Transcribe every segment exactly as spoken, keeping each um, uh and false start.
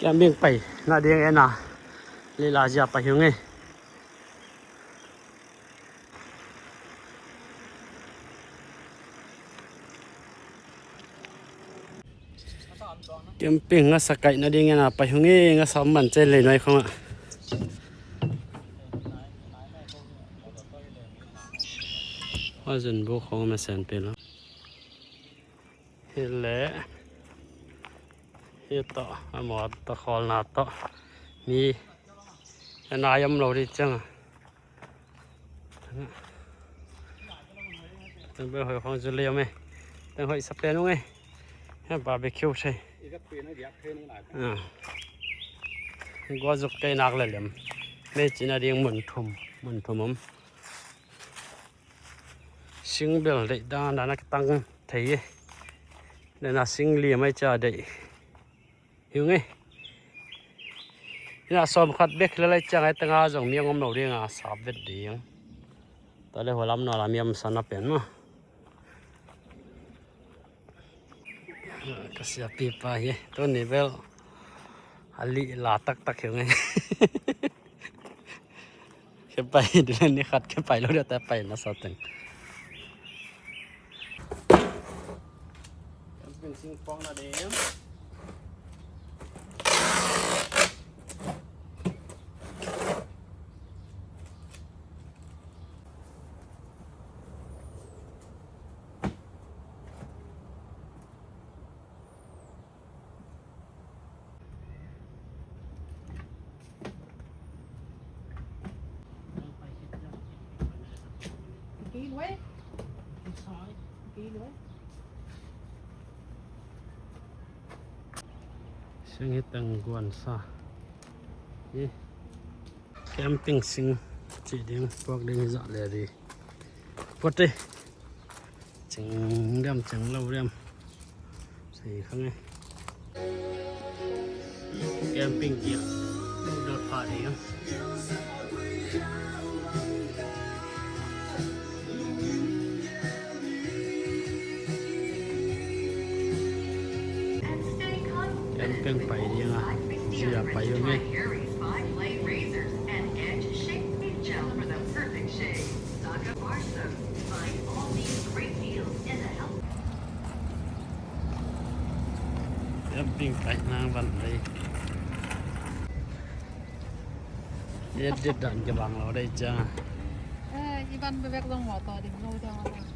Camping pai nading en a, lila zia pai hi ung ei. Camping ngasa kaih nading en a pai hi ung ei, ngasa man cei lei nuai khong ah. Hua zun bu khong mesen pi lo. Hi le. Hi tawh, a mawt tawh khawlna tawh. Mi, a nai om lo dih ciang a. Teng bel hoih khong zu lei om e. Teng hoih sa pen ung e. He barbecue thei. Ah. Gua zuk kei nak le lem. Mei cina ding mun thum, mun thum om. Sing bel deih dan dan a kitang thei e. Dan a sing liam ai ca deih. Hi ung ei. Ina sawm khat bek hi le lai ciang ai tanga zong mi a ngom lo ding a sap vet ding. Tua le hua lam nua la mi a masa na pen maw. Ka siapi pa hi. Tuni bel a lih la taktak hi ung ei. Ka pai ding ni khat ka pai lo dia ta pai na sa teng. Camping sing pong na dem. Sing hi tang guan sa. Hi. Camping sing cih ding, puak ding hi zah le dih. Puak dih. Cing diam, cing lo diam. Sei khang e. Camping kiak. Dot pha dih. Camping pai ding a, zia pai ung ei. Camping pai nang van lei. Dit dit dan kibang lo dei ciang. Eh, i van bebek zong motor ding lo ciang.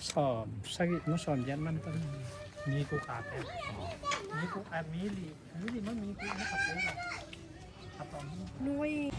Sawm sagih maw, sawm giat man ta. Mi kua khat e. Mi kua, a, mi li, mi li maw, mi kua maw, khat e. Nuai.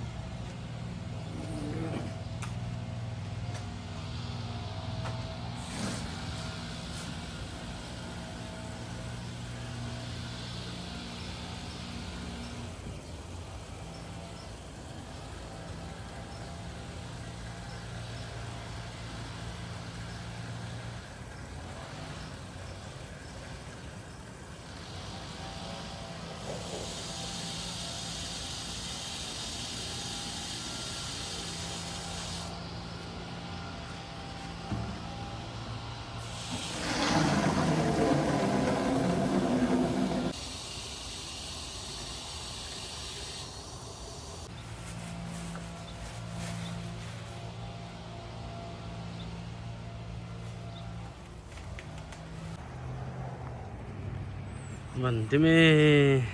Van dim e.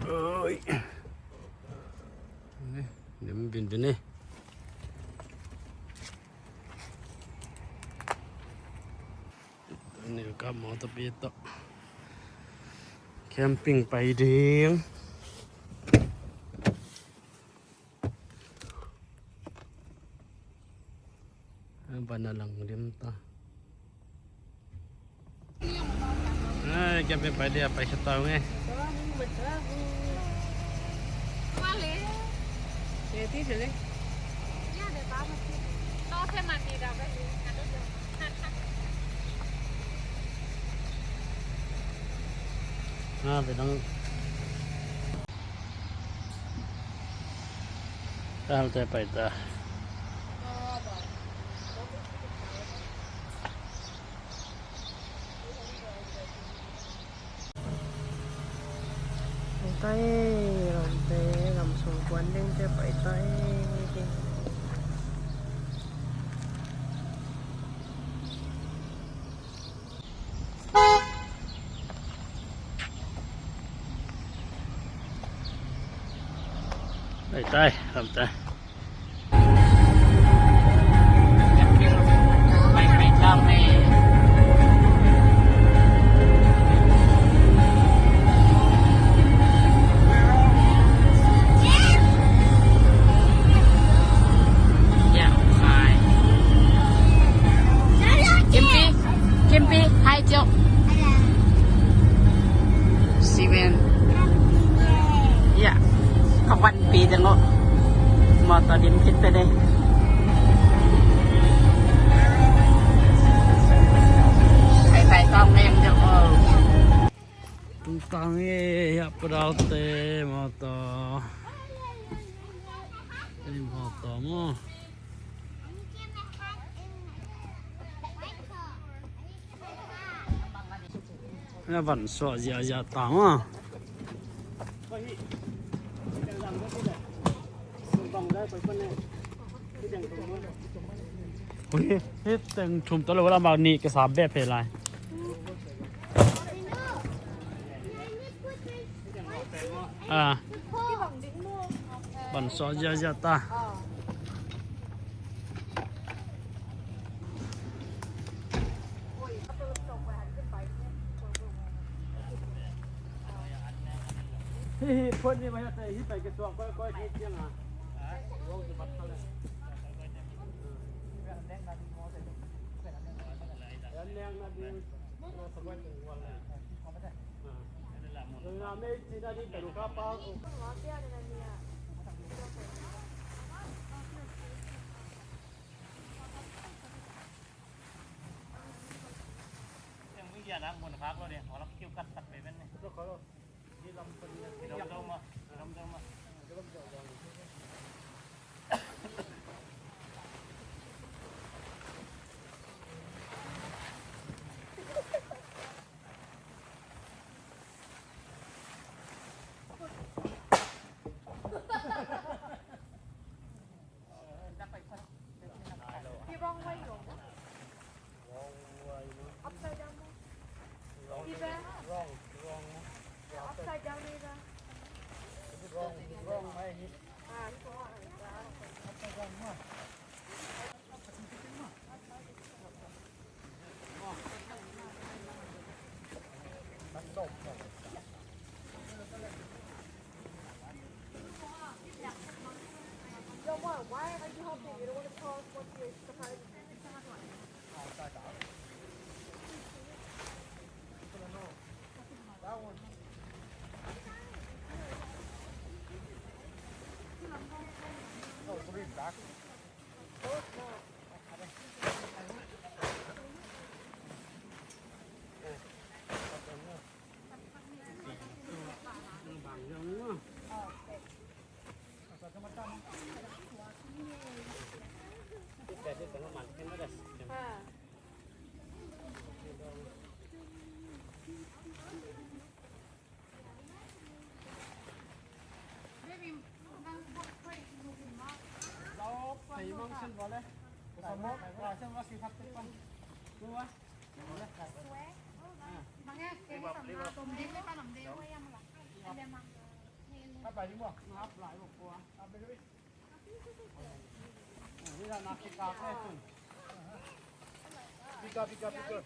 Oi. Dim binbin e. Tuni ka mawtaw pi tawh camping pai ding. Van a lang dim ta. Ai, camping pai dia, pai khat ta ung e. Ah, pai dong. Talte pai ta. Pai ta e, lamte, lam sung kuan dingte pai ta e. Pai ta e, lamte. Kimpi, Kimpi, hai ciok. Simen. Ya, kawan pi deng o. Mawtaw dim khit pe dei. Hai, hai, tawng eng deng o. Tung tang e, ya, padalte mawtaw. Ei mawtaw maw. Na van suah ziahziah ta maw. Ui, hih teng thum ta lo la, mak nih kisa beh phei lai. Ah. Van suah ziahziah ta. Hih, hih, phone ni mah hih, hih pai kisuak koi, koi, hih ciang a. The wrong way, wrong. Wrong way, no? Upside down, no? Wrong, wrong, no? Yeah, upside down, no? Wrong, wrong way. Bigger, bigger, bigger.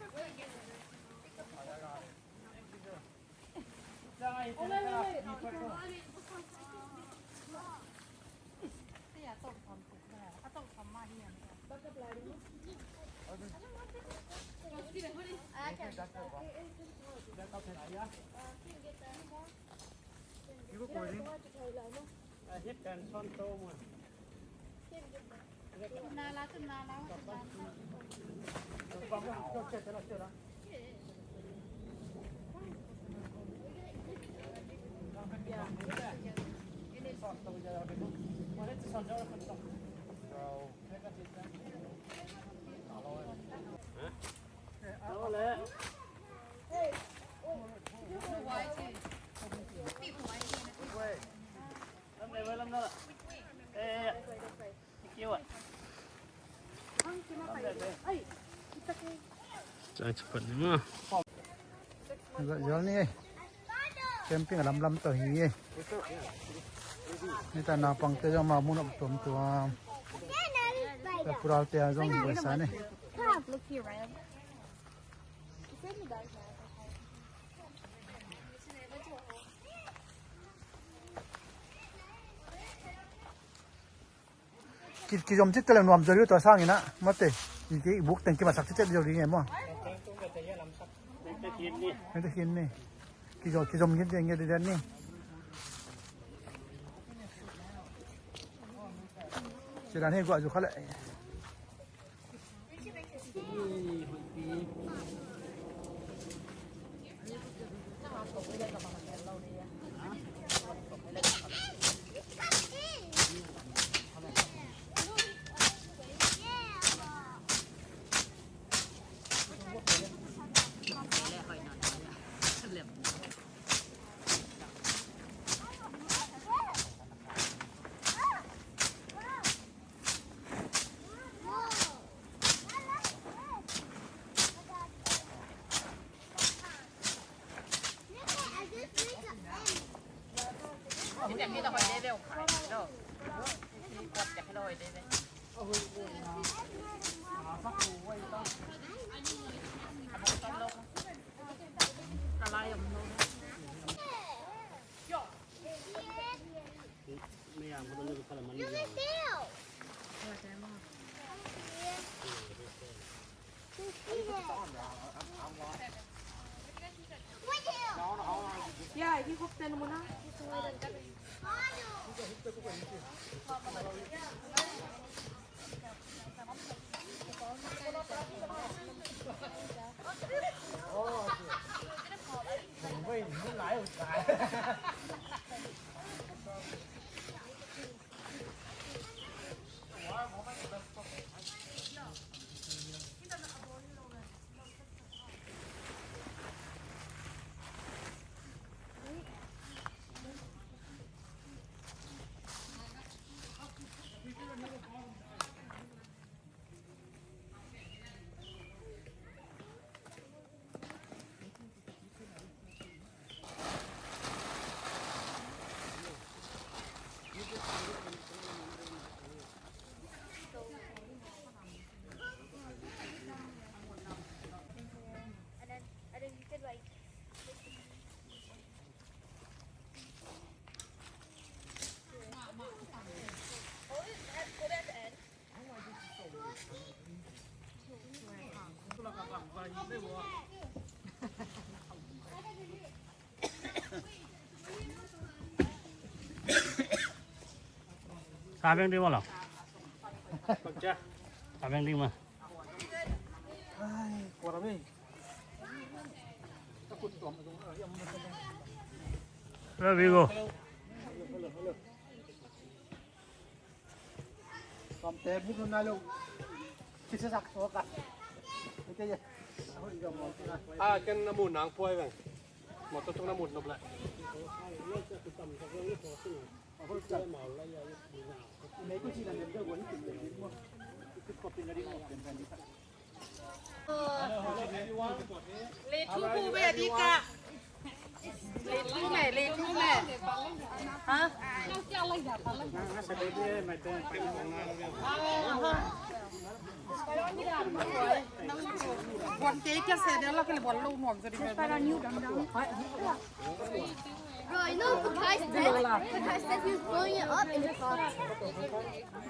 Camping a lamlam tawh hi. Nita naupangte zong ma mun a tuamtuam. Puralte a zong hi sa ne. Ki, kizom cit teleng nuam zo ding tua sangin ah, mate. I, i buk teng kimasak cit cit zo ding e maw. Mate khin ni. Kizom, kizom cit cit ni. Cidan hei guah zu kha leh. Sa beng ding maw lo? Abeng ding ma. Ai, kuara mi. Rabi go. Kamte buk na lo. Kisa sak soka. Ite ya. Ah, ken na mun nang puai veng. Motor tung na mun nop le. Leithu bu ve a dika. Leithu me, leithu me. Ha? Buan kei kia se dia la kele buan lo nuam so di. Bro, you know Pakai said, Pakai said he was blowing it up and it popped.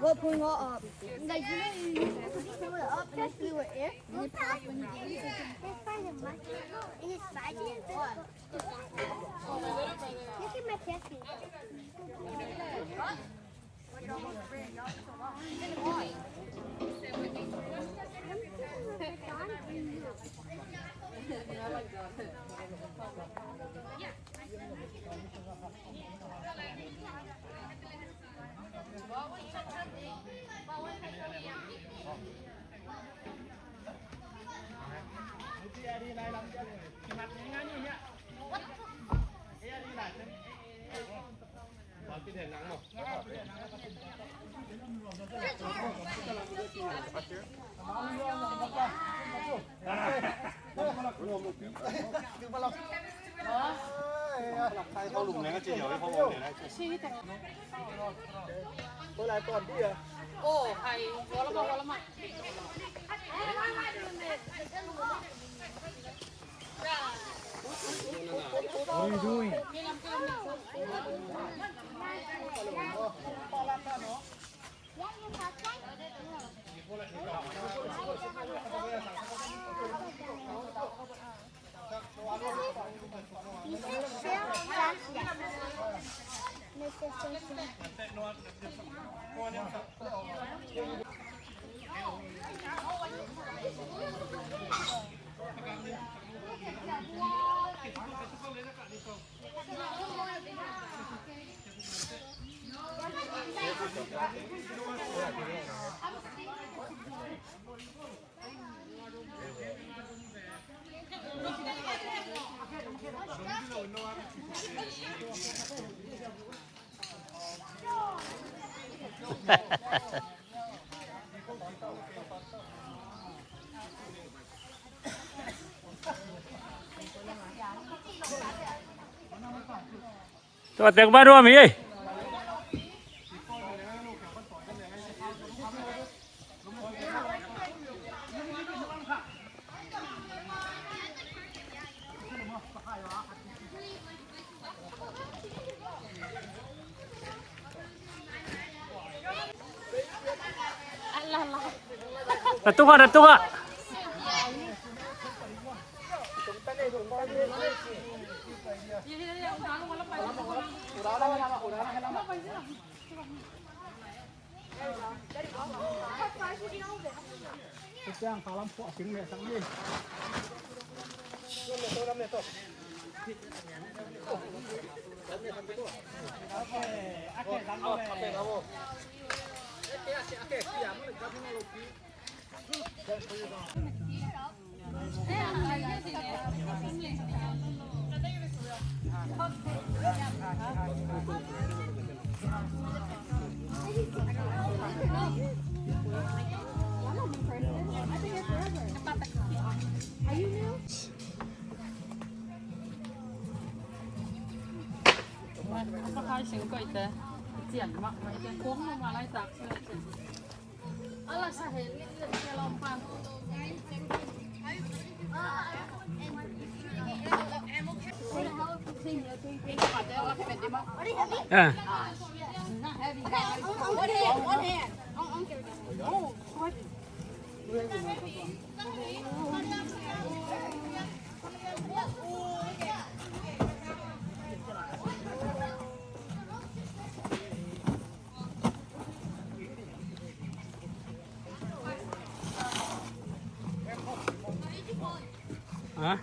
What, pulling all up? Like, you know, you, you put it up and it flew in air, and it popped when you did it. It's fine, it's fine. What? Look at my chest. Tua tek ba duam hi ei. Dah tukar, dah tukar. Ha?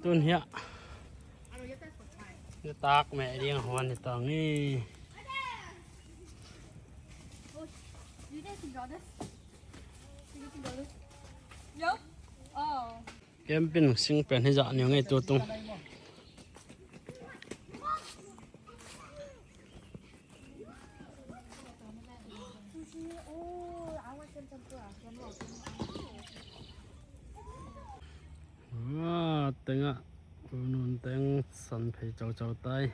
Tun hiah. Nitak meh ding a huan hi tang hi. Camping sing pen hi zah ni ngei tu tung. Tengah, nun teng san phei caucau tai.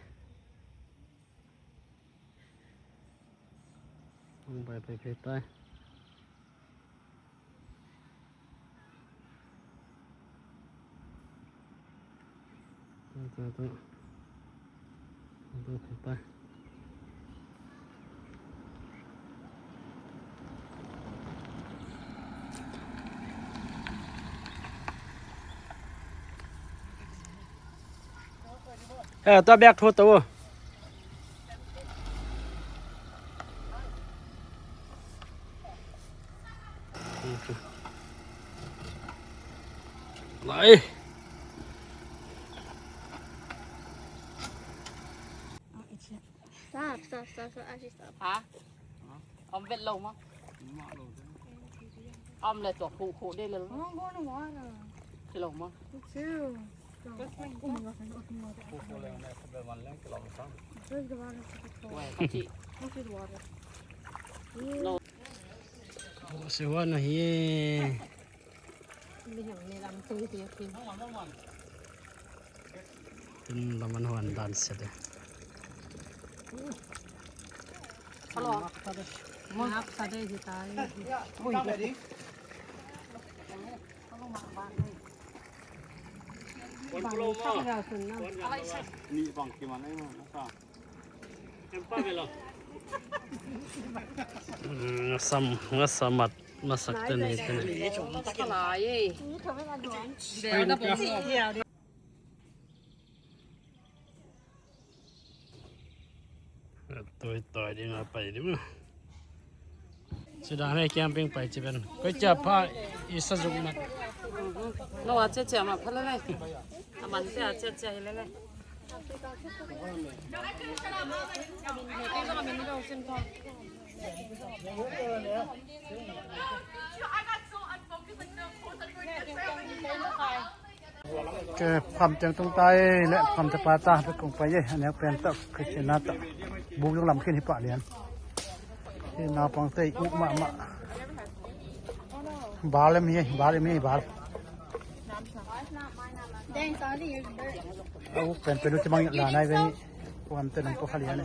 Ang pai pai pai tai. He, tua bek thu to. Lai. Stop, stop, stop, stop, actually stop. Hả? Om vet lo maw? Om le tua khu khu de le lo. I want go in the water. Ci lo maw? Me too. Go. Khu khu le ne khu be man leng ci lo maw. Where's the water? Where? Ka ci. Go see the water. No. Siwa na hi. Tun lam an huan dan sia de. Hello. Map sa de hi ta. Ni bang ki man ai maw. Ngasam, ngasamat masak te nei te nei. Toi toi ding a pai ding. Sida ne camping pai ci ben. Koi cia pha i sa zuk mat. No a cia cia ma pha le le. A man cia cia cia hi le le. Ke pham tiang tung tai le pham te pa ta pe kong pai ye. Ane pen ta Christian na ta buk yung lam khin hi pa lian. Hi na pang te uk ma ma. Bal em hi, bal em hi, bal. Au, pen pen u ci mang la nai ve ni. Kuan te nang ko khali ane.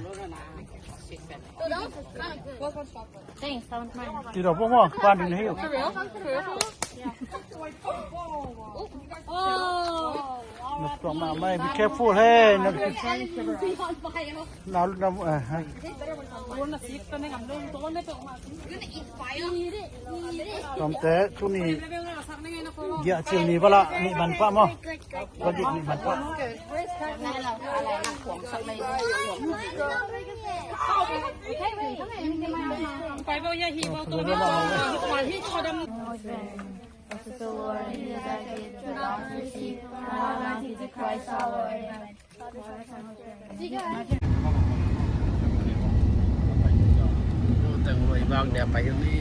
Ti do po mo, kuan ding hi. Na tua ma mai, be careful he. Na na eh. Tomte tuni giah cil ni vala nih ban pah maw? Tua giah nih ban pah. Teng roi bak dia pai uni.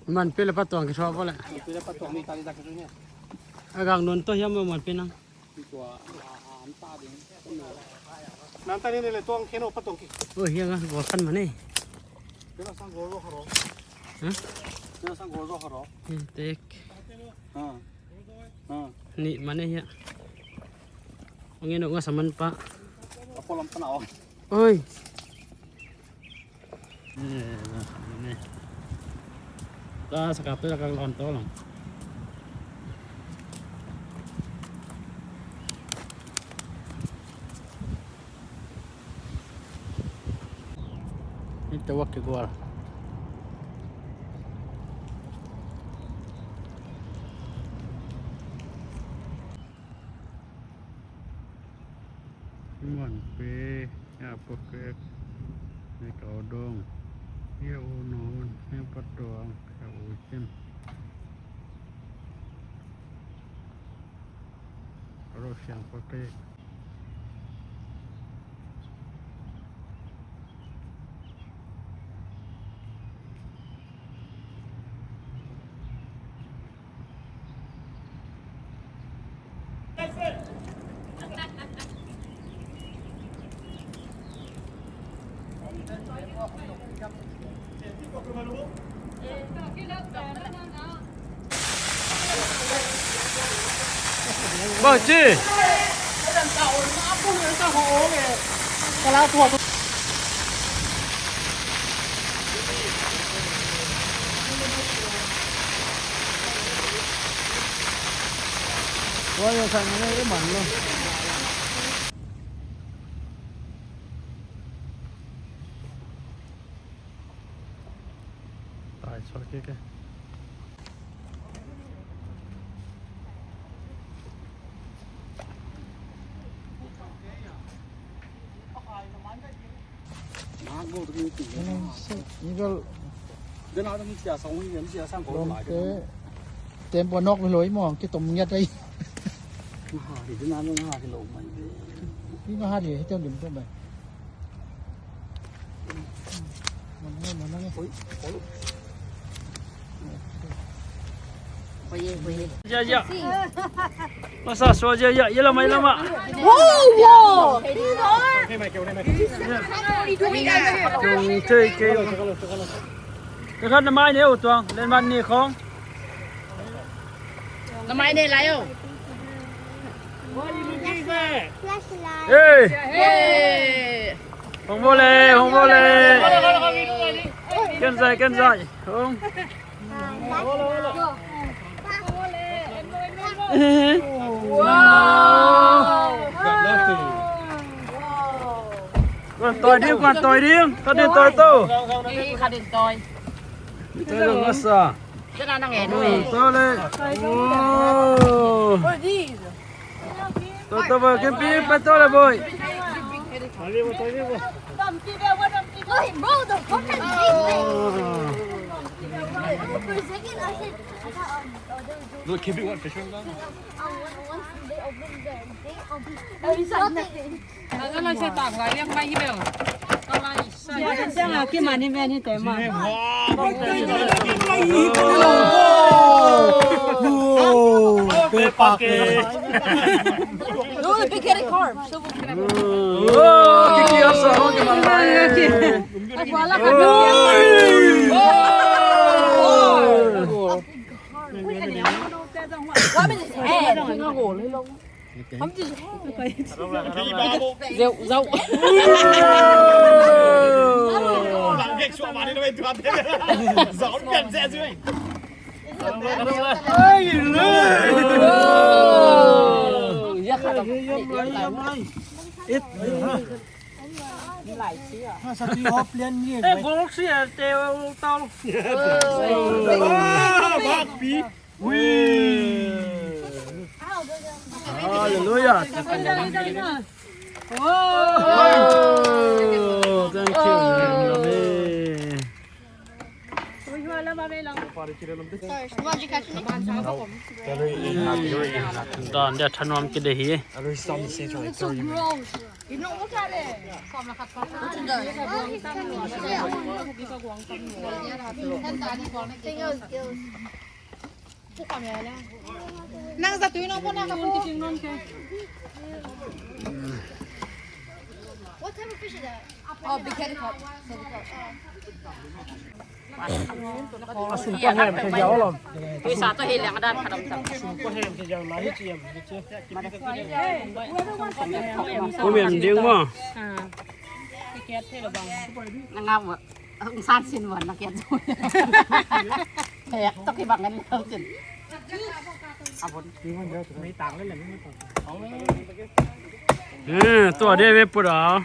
Man pele pa tuang ki thua bole. A gang nun to hiam man pe nang. Nan ta ni le tuang khen o pa tuang ki. O hiang a gol khan mane. Kena sang gol ro haro. Ha? Kena sang gol ro haro. Tek. Ha. Ha. Ni mane hia. Ong eno nga saman pa. Apo lam pa na o. Oi. Ta sa ka tu la ka lon to long. Tawak kigual. Muan pe, ya pokek, ya kaudong, ya unun, ya patuang, ya ucin. Rosiang pokek. Bang ci. Tempo nok loi mong kitom ngiat ai. Ni ma ha di hitom dim tom bai. Ya, ya. Masa so ya, ya, ya lama, ya lama. Wow, wow. Tung tei ke. Ka khat na mai ne u tuang, len man ni khong. Na mai ne lai o. Hey. Hey. Hong bo le, hong bo le. Ken zai, ken zai. Hong. Wow. Kuan toi ding, kuan toi ding. Ka din toi to. Ka din toi. Toi lo masa. Tua le. Tua, tua, boy, kempi, pai tua le, boy. Look, kempi, what fish was that? Zau, zau. Hallelujah. Oh, thank you. Amen. Dan dia thanuam kide hi. Nang zatui nong pun nang ka pun. What type of fish is that? Oh, big headed carp. A sum pua hem thei ziau lo. Tuisa to hi leng dan khat om tam. Sum pua hem thei ziau lai hi ciam hi ci. Pu mem ding mo. Nang a mo. Ang san sin mo na kiat. Hek to kibang kan lo sin. Abon. Tua dia ve pura.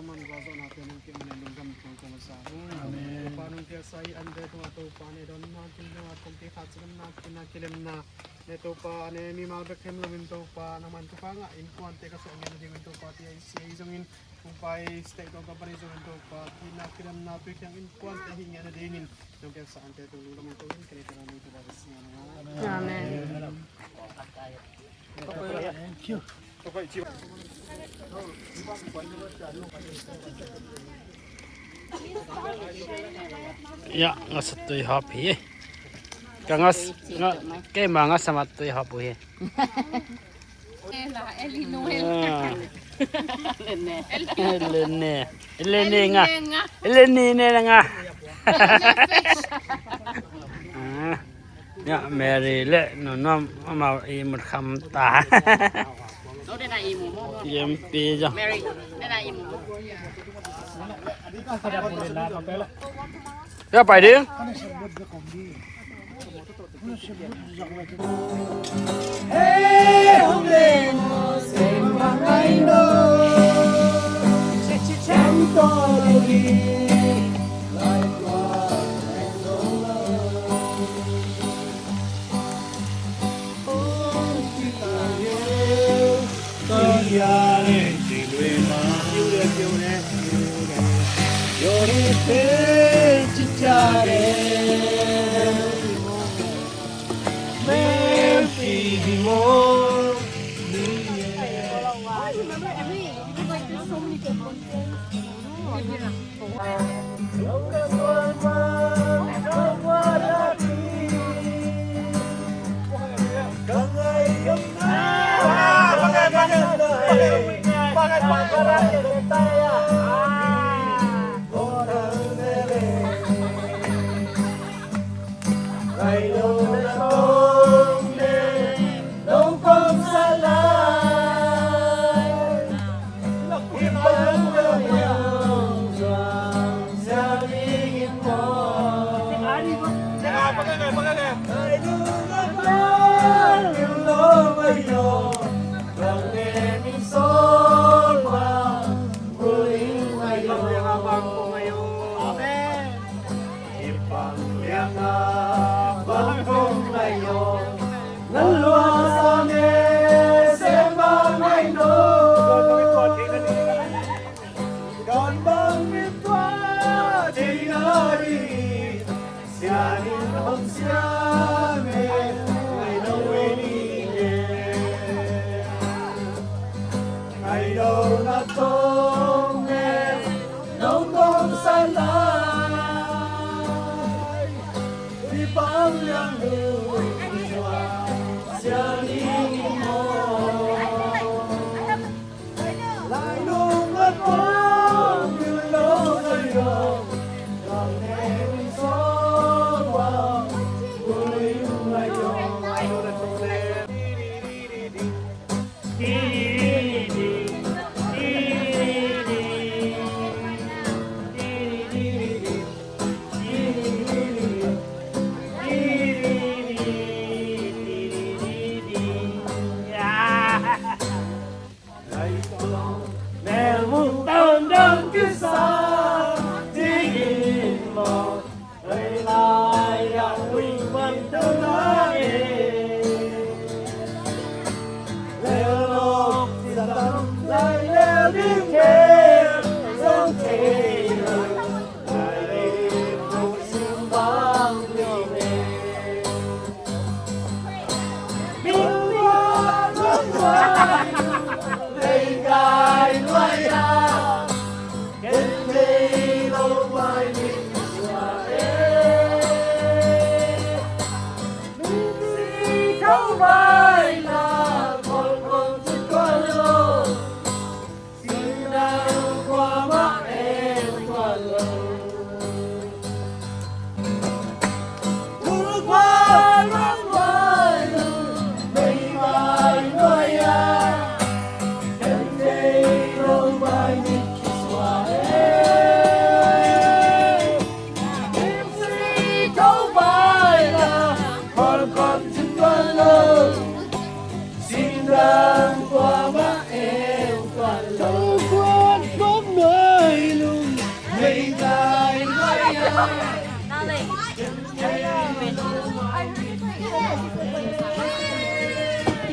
nangman gualzawhnate nong pia manin lungdam kong ko masa ung. Amen. Topa nong piaksa i ante tungah Topa ne dawnna, kin tungah kong kikhat cikamna, kinna kilemna ne Topa ne mimal bek hem loin Topa nangman thupha ngah innkuante ka suah ngen nadingin Topa T I C ahi zongin Topa i state tawh ka pan ahi zongin Topa kinna kilemna tui khiang innkuante hih ngen nadingin nong piaksa ante tung lungdam kong ko in kene tena nong Topa besi ngen. Amen. Ya, ngasa tui hop hi. Ka ngas, nga, keima ngasa mat tui hop uh hi. Ela, Eli Noel. Ah. Elene. Elene. Elene nga. Elene ne nga. Ah. Ya, Mary le, no, no, amau i mut kham ta. Yem pi ja. Ya, pai ding. You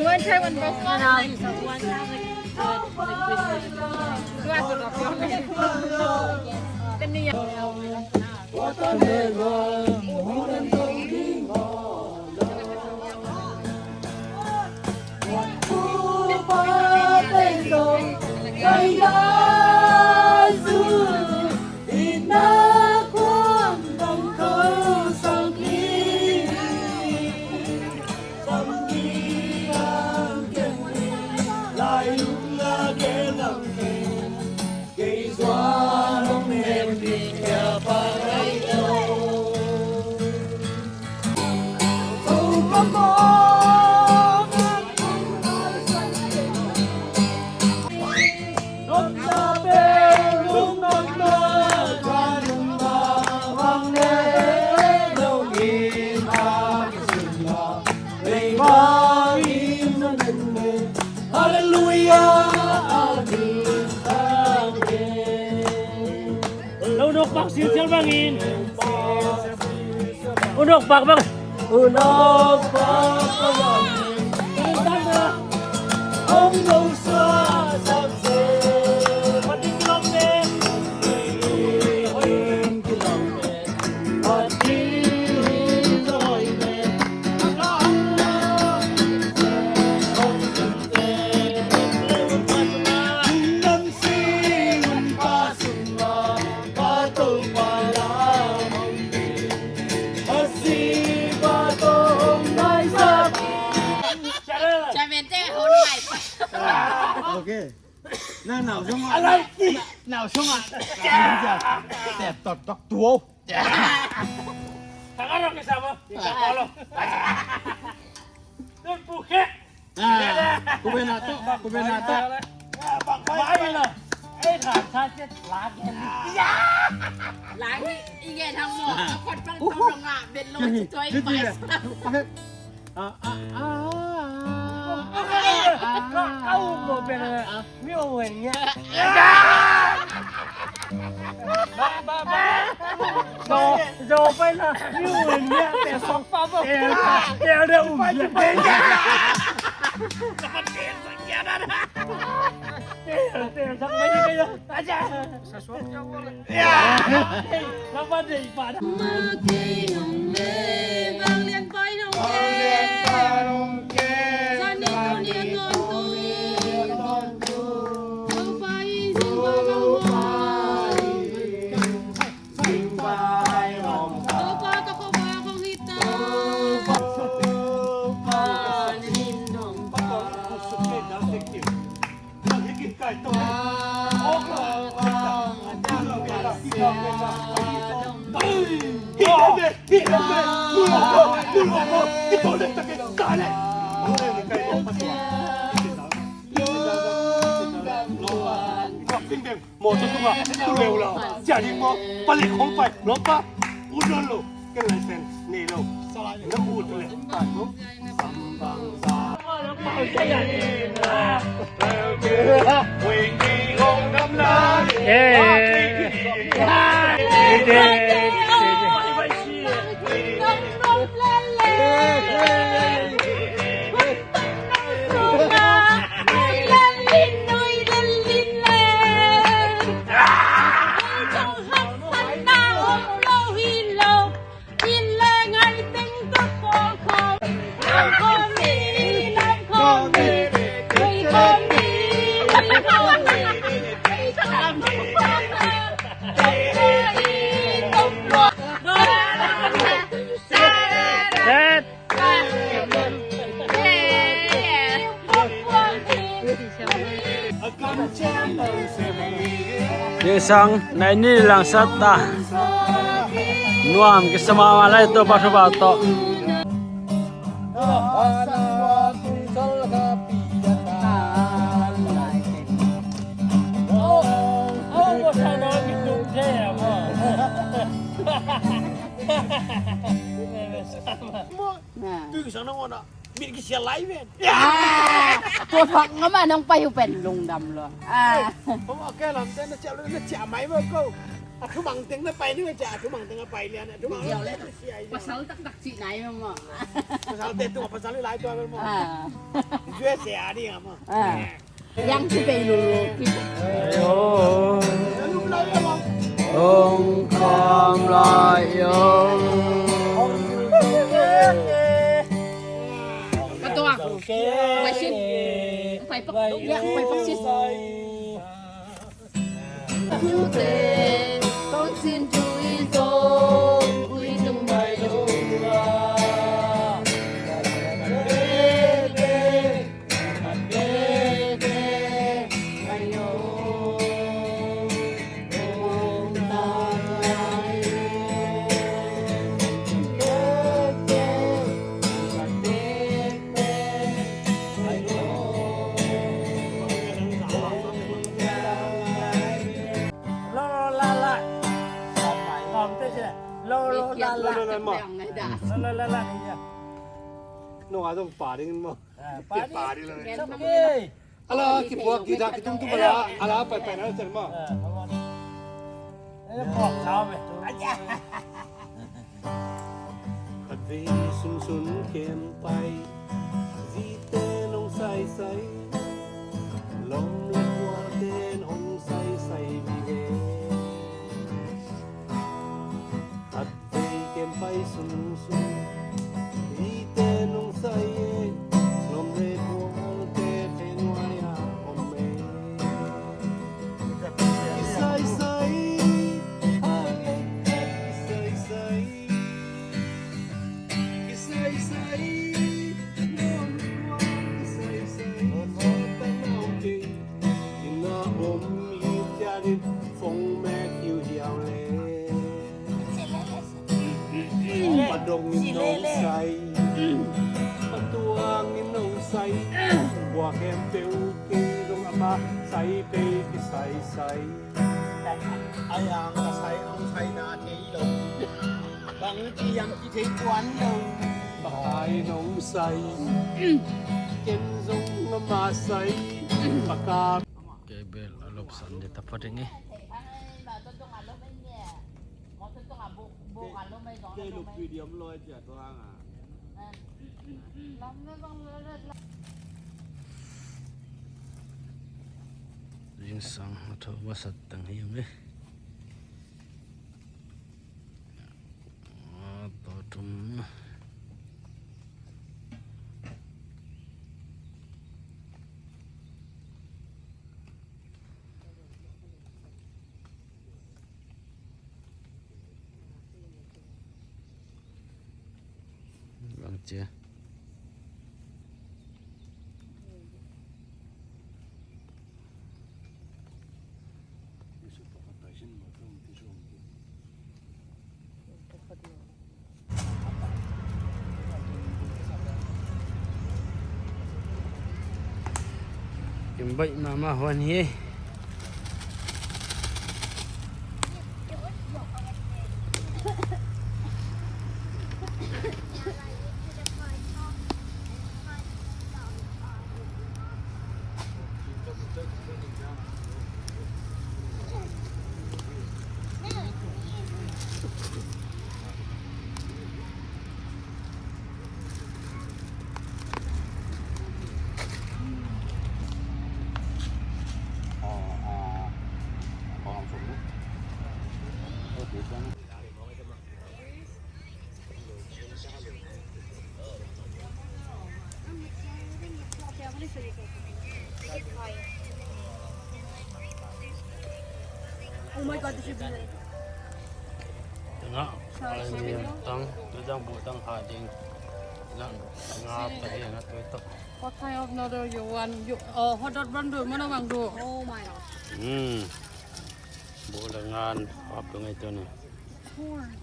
want to try one both? No, no, just one. Lo nok bak silsial bangin. Unok bak bang. Unok bak bang. Unok bak bang. Ke. Na nau sung a. Alai. Nau sung a. Te tot tok tuo. Takarok ke sama. Takolo. Tun puke. Ah, kubenato, kubenato. Bang bai la. Eh, kan sa set lagi. Lagi, ingen hang mo. Kot pang tong nga bet lo choi bai. Ah, ah, ah, ah. Kau mo bet. Mi wen nya. Ba, ba, ba. Zo, zo pai na. Mi wen nya. Te sok pa bo. Te, te, te, u nya. Te, te, sok pai na. Aja. Mo tu tu ma tu leu lo. Jadi mo palik kong pai lo pa. Udon lo. Ken license nei lo. Sa lai lo. Udon lo. Sang nai ni lang sat ta. Nuam kisa mama lai to pa thu ba to. Tui sang na ngona. Mit kisia lai ven. Tua thak ngam a nong pai uh pen lungdam lo. Pama ke lam te na cia lo na cia mai mo ko. A thumang teng na pai ni ma cia a thumang teng a pai lian a thumang lo. Pasal taktak ci nai mo. Pasal te tu pasal lai tua mo. Jue se a di mo. Yang ci pei lulu. Ong kam lai ong. Katuang. Pai sin. Pai pak. Ya, pai pak sin. Lo lo la la. Lo lo la la. Lo lo la la. Nong a zong pa ding mo. Padi. Padi lo. Ala kipuak kita kitum tum ala ala pai pai na cel mo. Khat vei sunsun kem pai. Zite nong sai sai. Lom le kuate nong sai sai vive. Khat vei kem pai sunsun. Ite nong sai e. Lom le kuate phe nuai a om e. Kisai sai. Kisai sai. Kisai sai. Khempeuh kei zong amah sai pei kisaisai. Ai ang ka sai ang sai na thei lo. Bang ti hiam kithei tuan lo. Pakai nong sai. Ken zong amah sai. Paka. Kei bel a lopsan ding ta pha ding e. Kei lop video om lo e cia tua hang a. Zingsang a tho masat tang hi ung e. A, to tum. Bang cia. Kim baih mahmah huan hi. Oh my God, this is good. Tengah, tang, tang bu tang ha ding. Tengah, tengah, tengah, tengah. What kind of noodle you want? You, uh, hot dog bun do, mana bang do? Oh my God. Hmm. Bu lengan, apa ngai tu ni? Corn.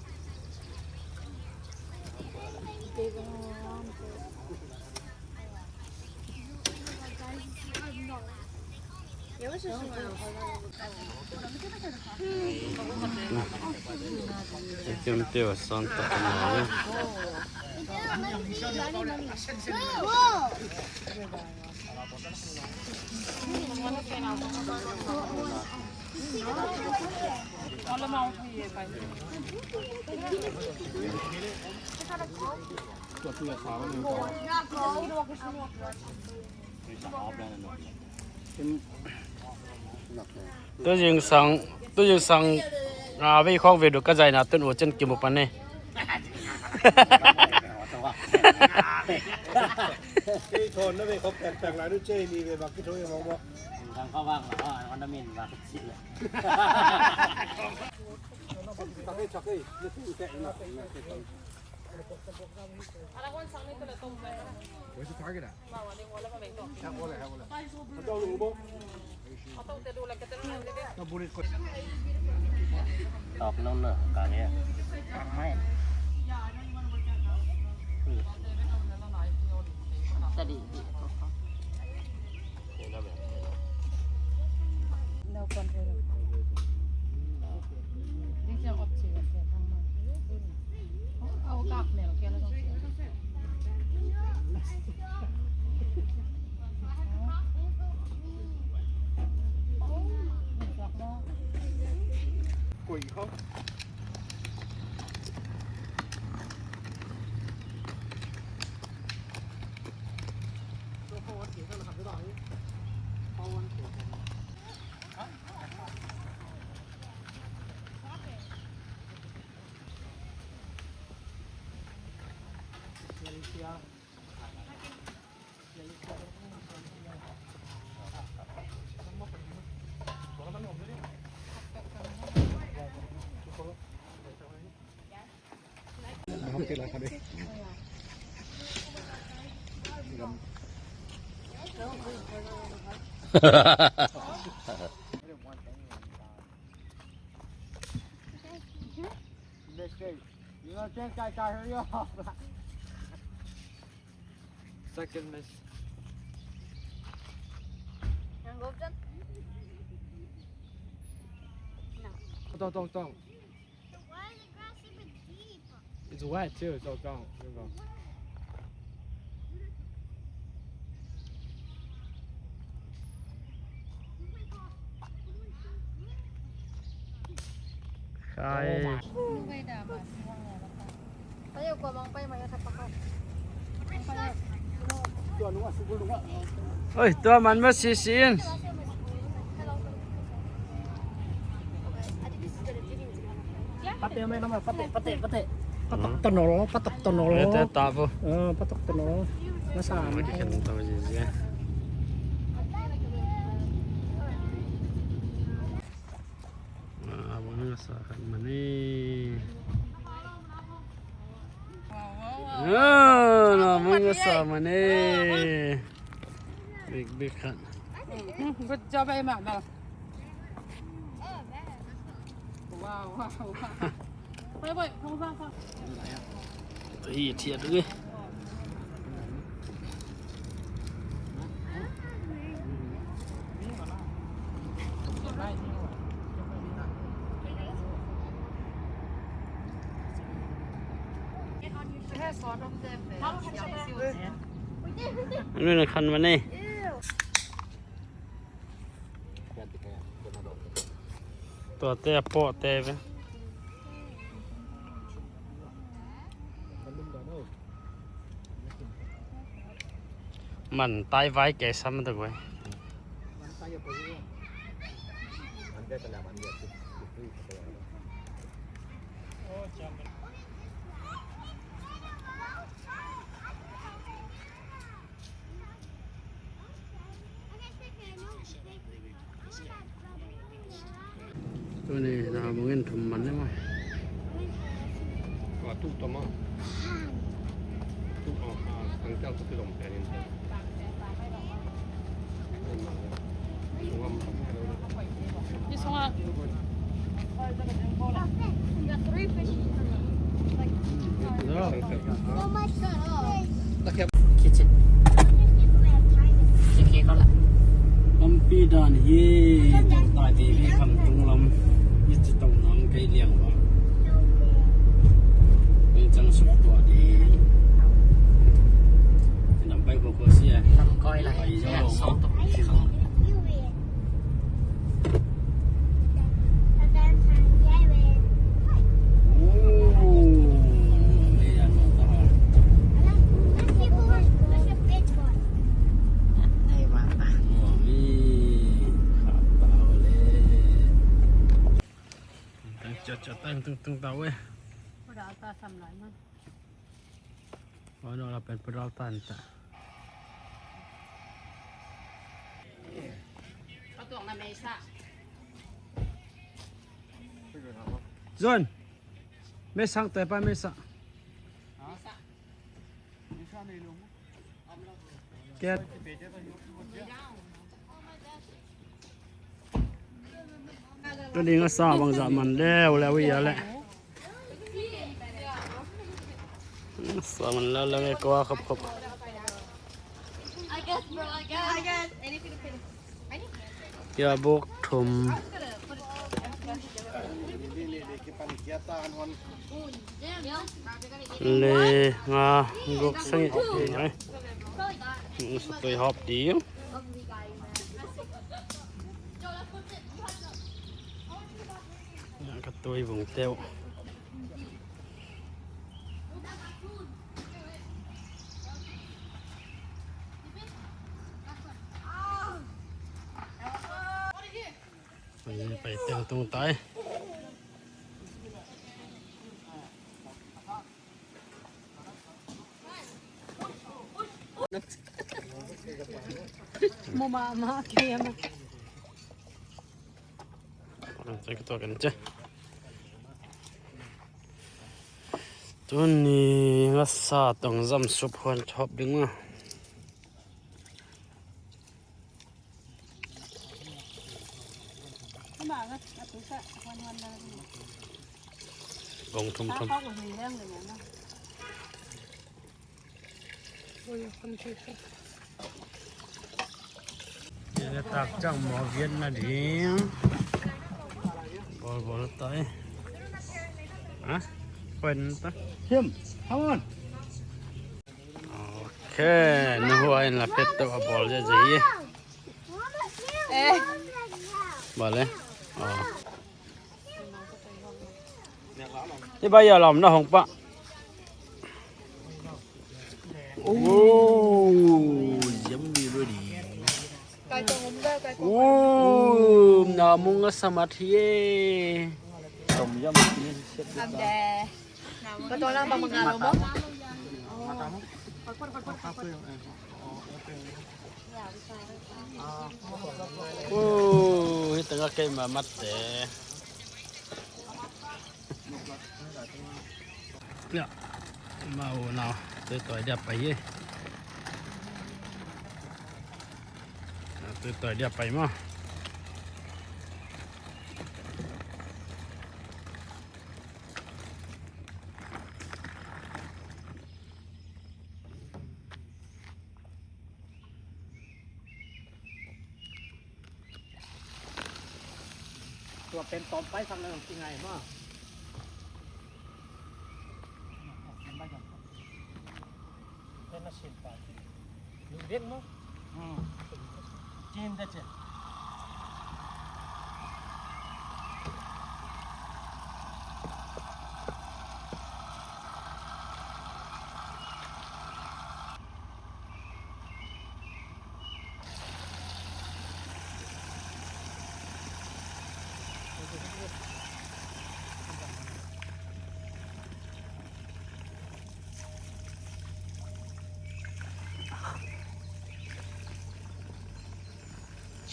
Kem teu a san tak na. Tu zingsang, tu zingsang nga vei khawng vei duk ka zaina tun u cin kimu pan e. Kei thawn na vei khawng pekpek lai nu cei ni vei bak kithawi mawk mawk. Zingsang khawng vak na, oh, an na min vak cih le. Where's the target at? Top nung na, kang ya. Kang mai. Tadi. Second miss. Tong, tong, tong. Why is the grass even deep? It's wet too, so don't, don't go. Khai. Oi, tua man va sisi in. Pate, pate, pate. Patok tonol, patok tonol. Ete tavu. Eh, patok tonol. Masa. Maki khen tavu sisi. Ah, abang nga sa khat mani. Ah, na mung nga sa mani. Big, big khat. Good job, eh, Mama. Wow, wow, wow. Wait, wait, hold on, hold on. Hi thiat ung e. Nuna khan mani. Tuate a pawhte ve. Man tai vai ke sam ta guai. Tuni na mungin thum man ni maw. Tua tuk tawh maw. Tuk, ah, ah, ang tel tuk kilom pen in. Ni sungah. Lampi dan hi, dong tai te ve, Khamtung lam. Hi ci tong nang kei liang va. Kei cang suk tua di. Ci nam pai ko ko sia. Nam koi lai. Pai zo lo. John, mesang te pa mesa. Kiat. Tuni nga sa bang zah man leu leu ia leh. Sa man leu leu nge kua khop khop. Ia buk thum. Le nga guk sangih. Ngai. Sa tui hop ding. Ka tui vung teuh. Pai teng tung tai. Mama, mama, kaya ma. Tuni ngasa tong zam sup huan hop ding a. Gong thum thum. Ina tak ciang maw vietna ding. Bawl bawl ta e. Ha? Pen ta. Him, come on. Ok, na hua in la pet to a bawl ze ze hi. Eh. Bawl e. Oh. Hi bai ya lam na hong pa. Oh, yummy ready. Oh, na mung a samat hi e. Tom yum. Ande. Ka to lang ba mung a lo mo? Oh, hi tengah kei mamat te. Ya, mau nau, tui toi dia pai ye. Tui toi dia pai mo. Tua pen tawm pai sak na ki ngai ma. Pen na sin pa. Lu dek ma. Hmm. Cin da ce.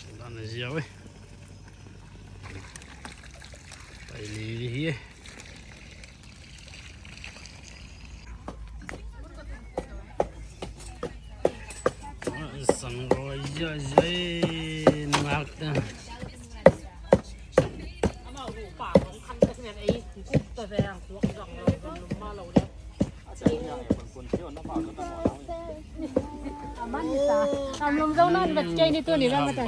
Sudan na ziau e. Pai li li hi e. Sang roi zia zia e, ngak ta. Tam lum zo nan vet kei ni tu ni lam ta.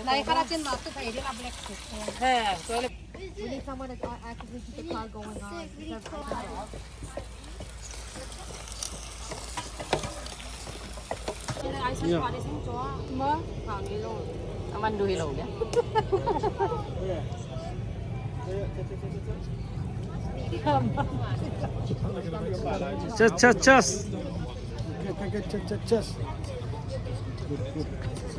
Lai kara chin ma tu pai di la black suit. He, so le. We need someone to, uh, actively keep the car going on. Because I don't know. Mo? Aman du hi lo dia. Cheers, cheers, cheers. Okay, okay, okay, cheers, cheers, cheers. Good, good. Taken away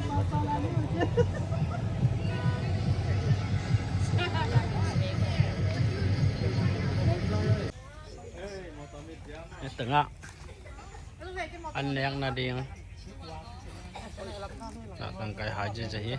off. Tengah. An nek nading. Na tangkai haji jahi.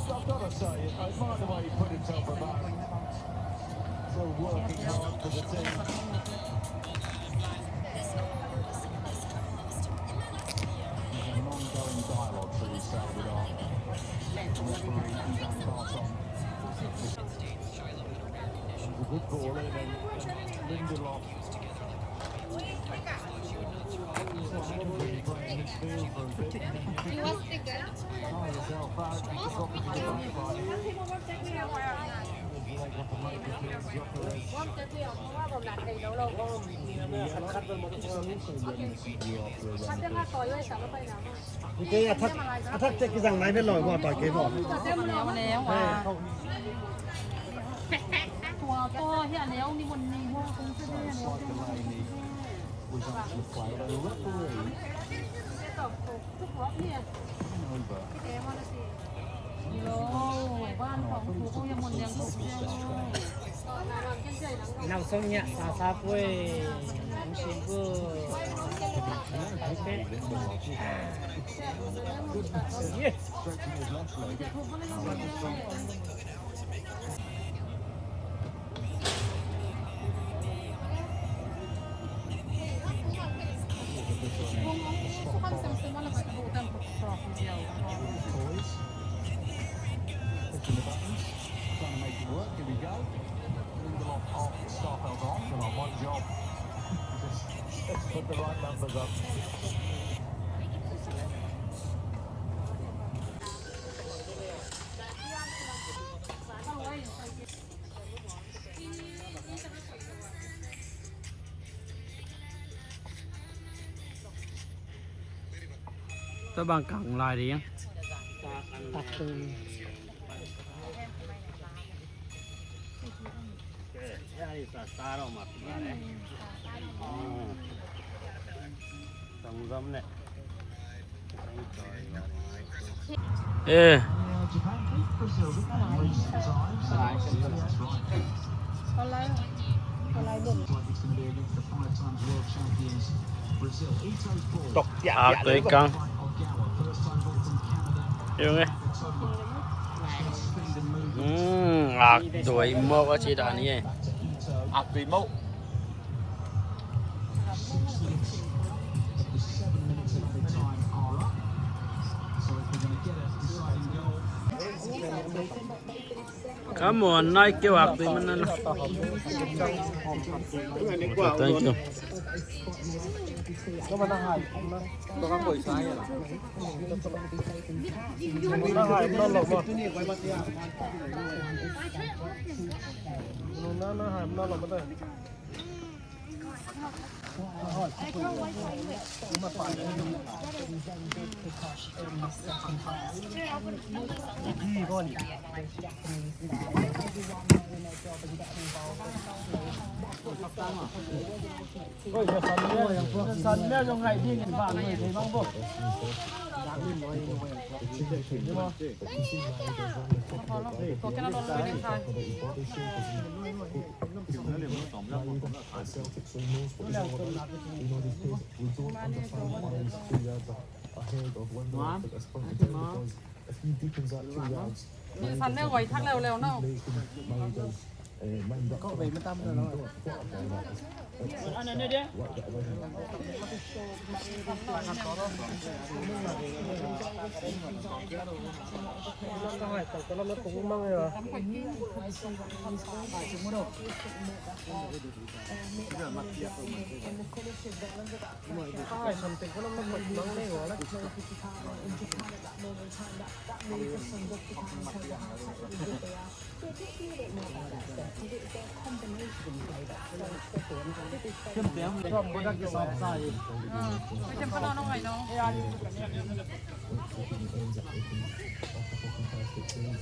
I've got to say, I admire the way he put himself about. Still working hard for the team. There's an ongoing dialogue through Salvador. The referee, Ivan Barton. It's a good ball in, and Lindelof. Kei a thak, a thak tek kizang nai vet lo, kua toi kei maw. Tua tawh hi a neu ni mun ni hua kong se ni a neu. Nau song nya sa sa pue. Nang sing pue. Yes. Pushing the buttons, trying to make it work. Here we go. Lindelof off, Starfelt on. Come on, one job. Just, just put the right numbers up. Tua bang kang lai ding. Eh. Tok tiah tiah. Ak toi kang. Yung eh. Hmm, ak toi mawk a ci dan hi eh. Ak toi mawk. Come on, nai keu ak toi man na. Thank you. San ne guai thak leuleu no.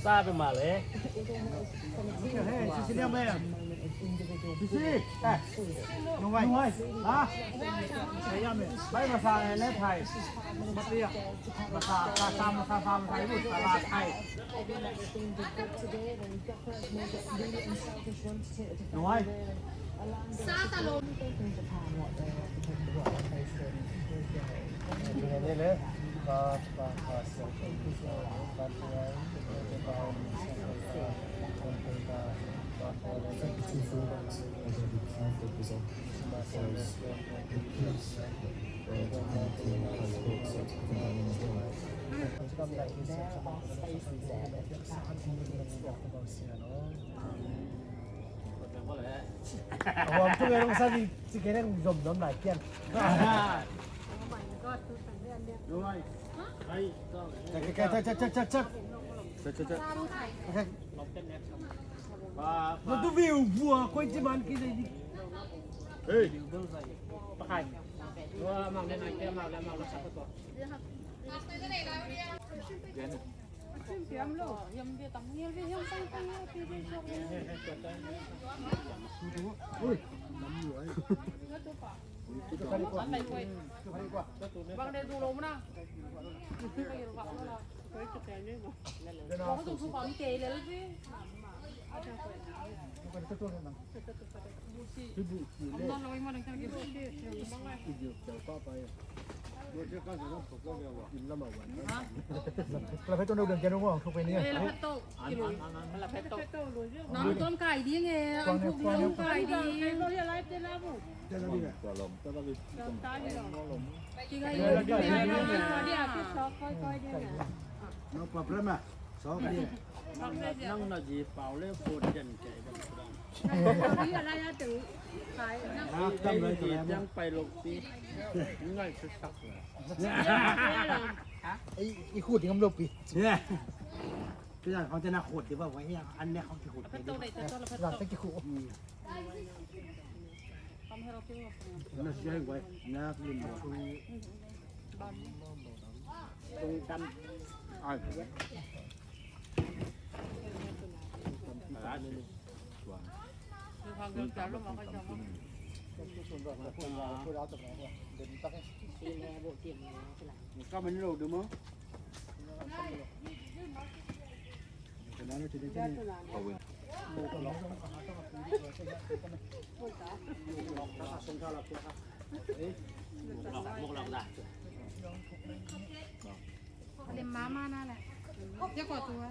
Sa pe mah leh. No problem. Nang na zi pau le phone den kei. Nang pai lo pi. Ngai se sak. I khut ngam lo pi. Cái là con tên là khụt thì bảo vậy anh này không chịu khụt. Là cái khụt. Nó sẽ quay, nó lên một. Tung tâm. Ai. Ka man lo dum. Lim mama na le. Yak wa tua.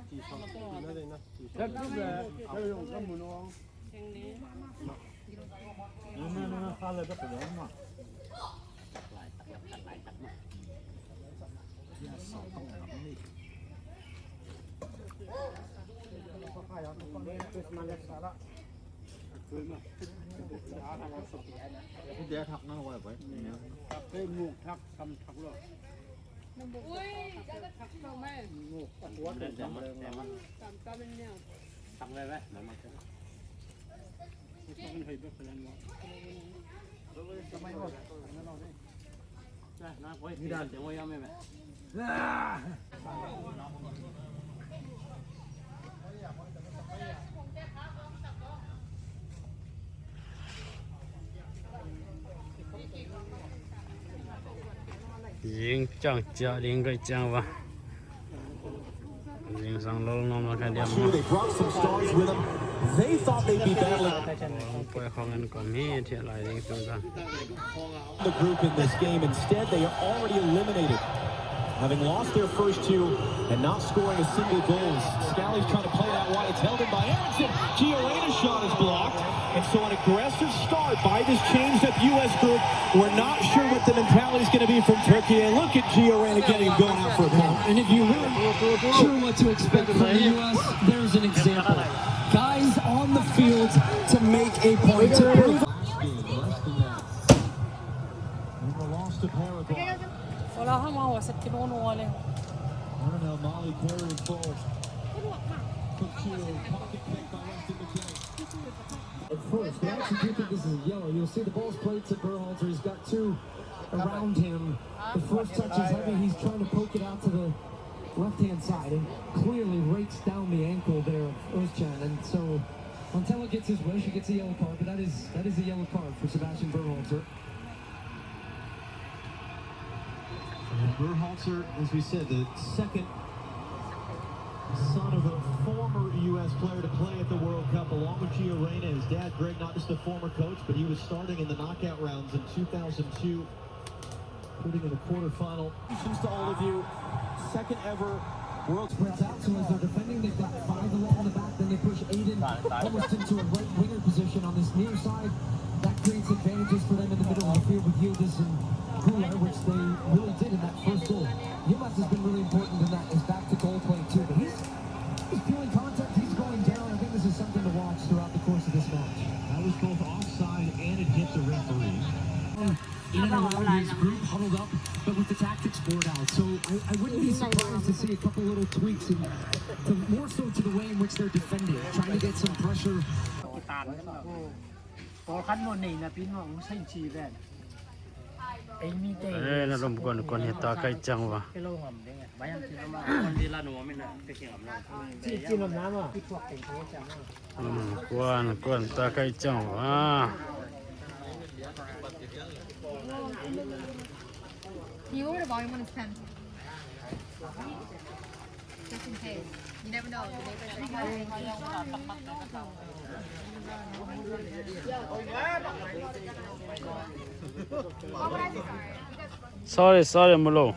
Ling ciang cia ling gai ciang va. Ling sang lol nom la ka diam. They brought some stars with them. They thought they'd be battling. Poi khong an kom hi thiah lai ling sang. The group in this game. Instead, they are already eliminated. Having lost their first two and not scoring a single goal. Scally's trying to play that wide. It's held in by Aronson. Gio Reyna's shot is blocked. And so an aggressive start by this changed up U S group. We're not sure what the mentality is going to be from Turkey. And look at Gio Reyna getting him going out for a penalty. And if you weren't sure what to expect from the U S, there's an example. Guys on the field to make a point to prove. Wala hama wa set kino no wale. At first, they actually do think this is a yellow. You'll see the ball's played to Berhalter. He's got two around him. The first touch is heavy. He's trying to poke it out to the left-hand side and clearly rakes down the ankle there of Özcan. And so Montella gets his wish, he gets a yellow card, but that is, that is a yellow card for Sebastian Berhalter. And Berhalter, as we said, the second son of a former U S player to play at the World Cup, along with Gio Reyna. His dad, Greg, not just a former coach, but he was starting in the knockout rounds in two thousand two, including in the quarterfinal. Congratulations to all of you. Second ever World Spreads out, so as they're defending, they've got five along the back, then they push eight in, almost into a right winger position on this near side. That creates advantages for them in the middle of the field with Yildiz and Guler, which they really did in that first goal. Yilmaz has been really important in that, his back to goal play too, but he's, he's feeling contact, he's going down. I think this is something to watch throughout the course of this match. That was both offside and it hit the referee. In and around his group, huddled up, but with the tactics board out. So I, I wouldn't be surprised to see a couple little tweaks, in, to, more so to the way in which they're defending, trying to get some pressure. Eh, na lom kuan kuan hi ta kai chang va. Lom kuan kuan ta kai chang va. Can you lower the volume on his pen? Just in case. You never know. The neighbors are Sorry, sorry, Mulo.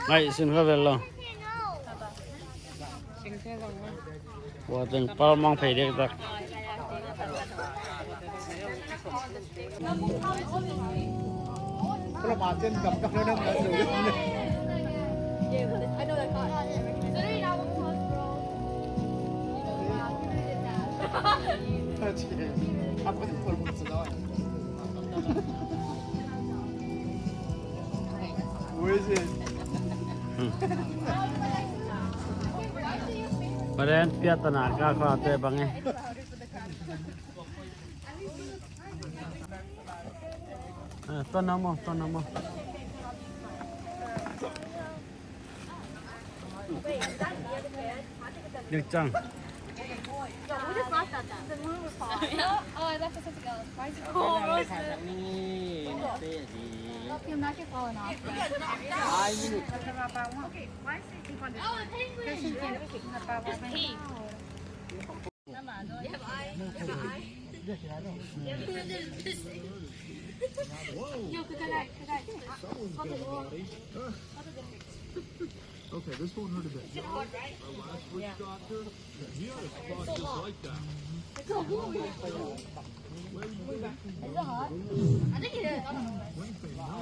Ngai sin kha vel lo. Bua teng pal mang phei dek tak. Paren piatana ka kha te bang e. Eh, tuan na mo, tuan na mo. Nick Chang. Oh, I left this together. Why is it cold? You'll not get falling off. Okay, why is it? Oh, the penguin. There's pink. Yo, good night, good night. Someone's got a body. Okay, this won't hurt a bit. Our last witch doctor, he had a spot just like that. It's so warm. Is it hot? I think it is. I don't know. Wednesday night.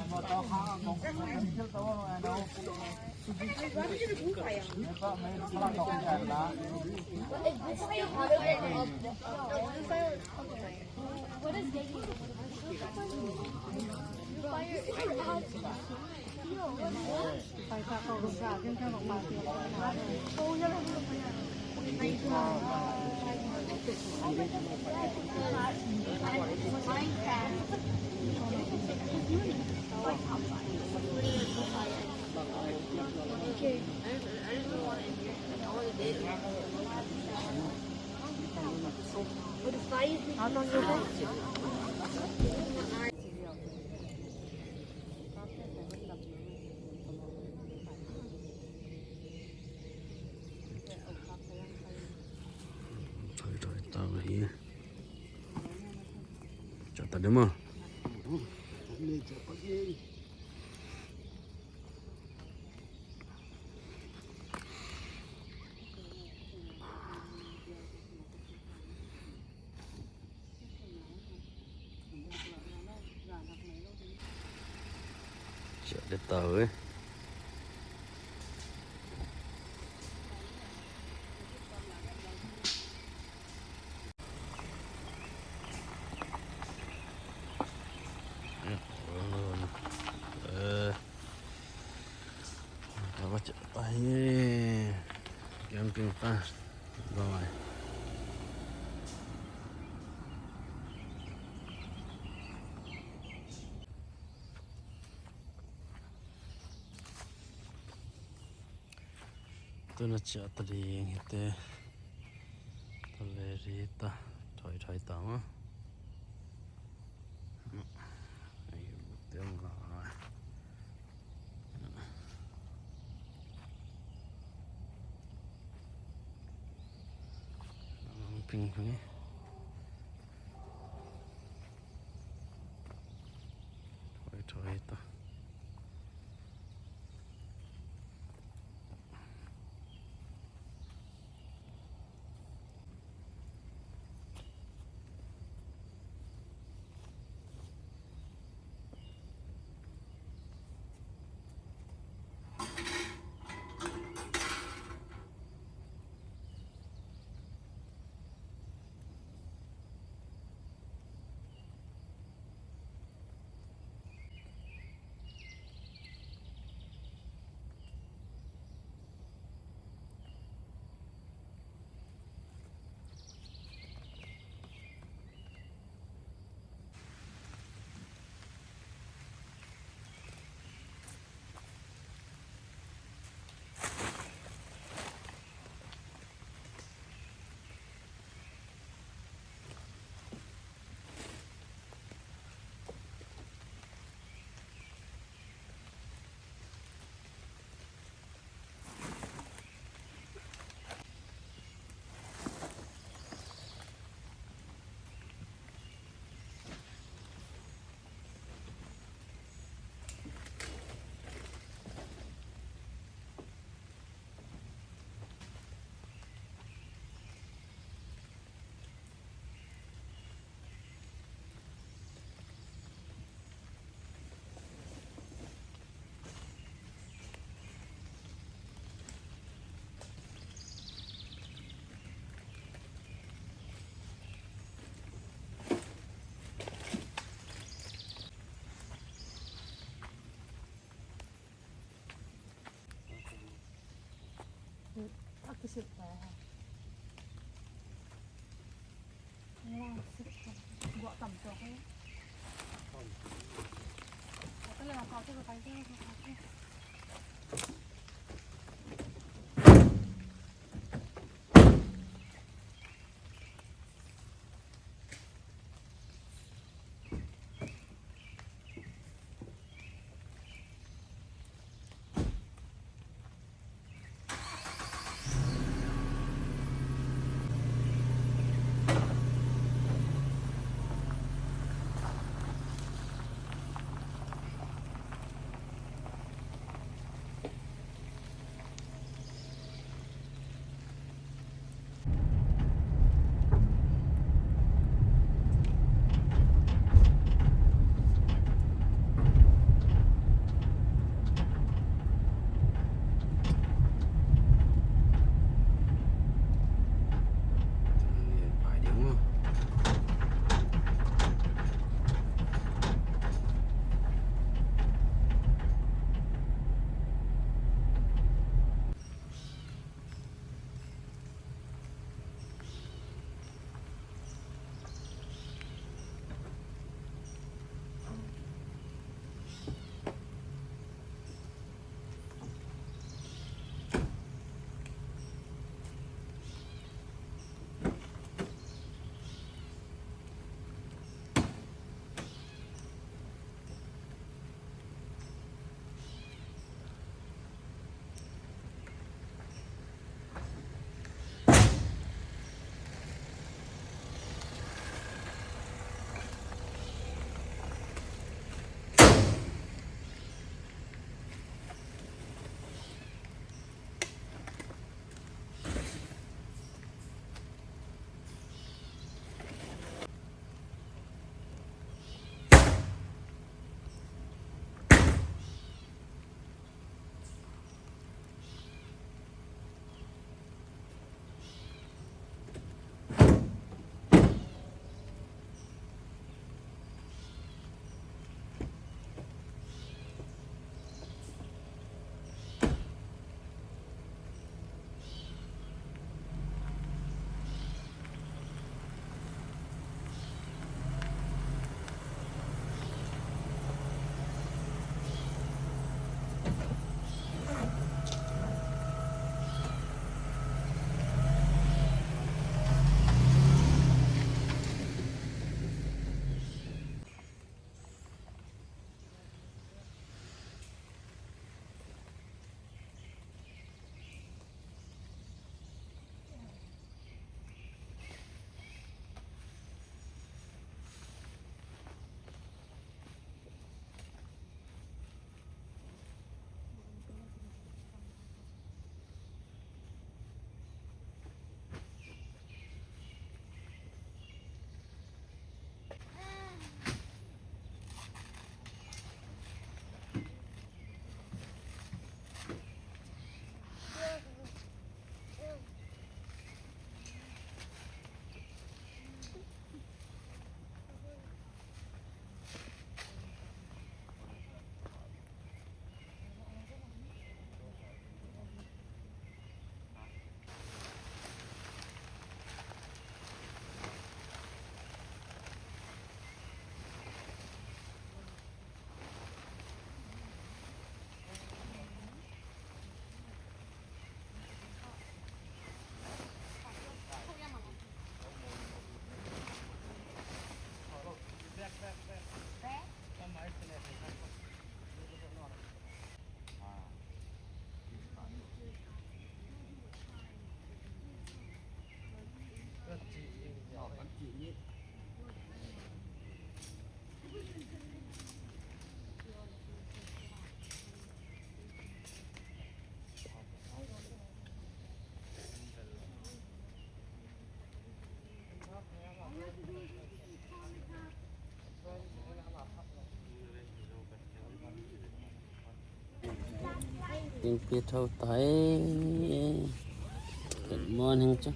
Thoi, thoi, tau hi. Chata dema. Siah dek ta ve. Eh. Camping pa. Bye. Tuna ciah ta ding hi te. Ta le ri ta. Thoi thoi ta ma. Ai, te nga. Ping ping. Thoi thoi ta. Pia tho tai. Good morning, cha.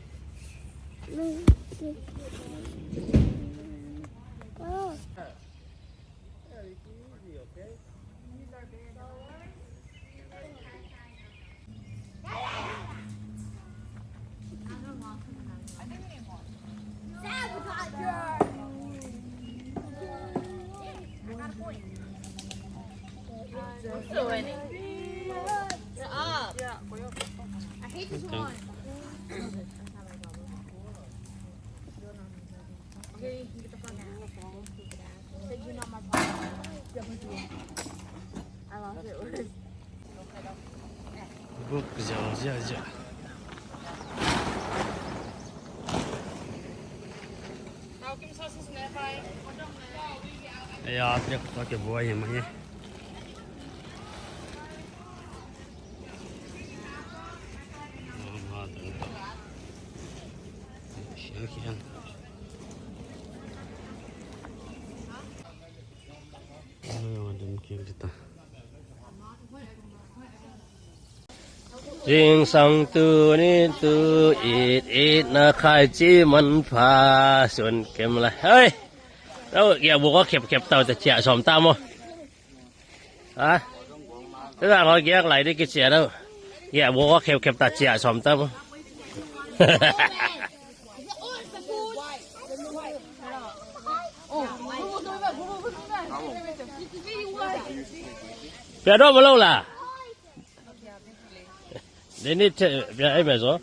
Buk ziau ziau ziau. Aya, piak tua ke buai hi mai. Siang siang. Zingsang tuni tu it it na khai ci manpha sun kem lai. Hei. Tau, ya, buka khep khep tau ta cia som ta mo. Ha? Tau, ya, ngau giak lai di ki cia tau. Ya, buka khep khep ta cia som ta mo. Pia dawh ma lo la. Deni te pia ai pia zo.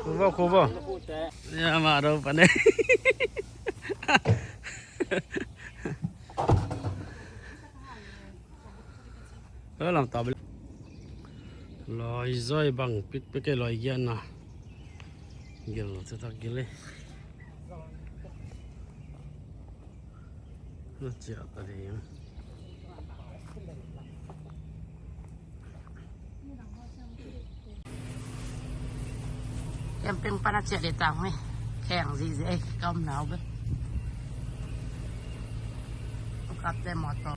Kuvo, kuvo. Ya ma do pane. Lam ta bel. Loi zoi bang pik pik e loi gian na. Gil tu tak gil e. Na cia ta ding. Camping pana ciah deh tang mi. Kheng zizi ei, ka om nau be. Kap te motor.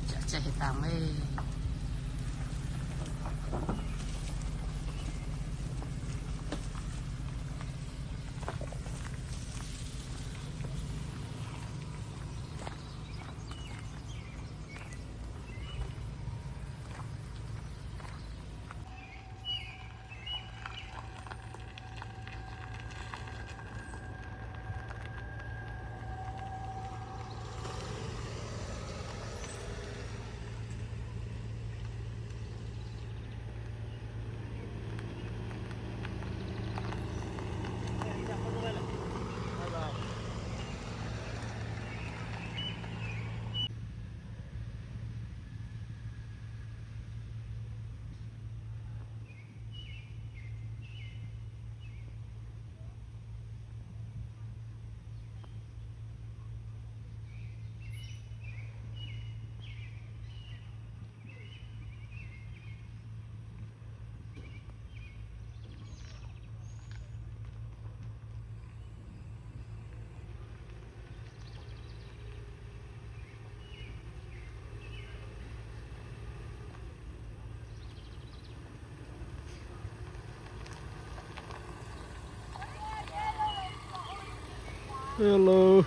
Ciah ciah hi tang mi. Hello.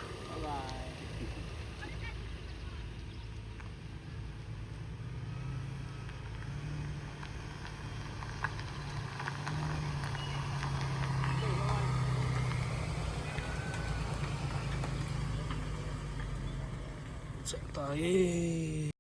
Ciah ta hi.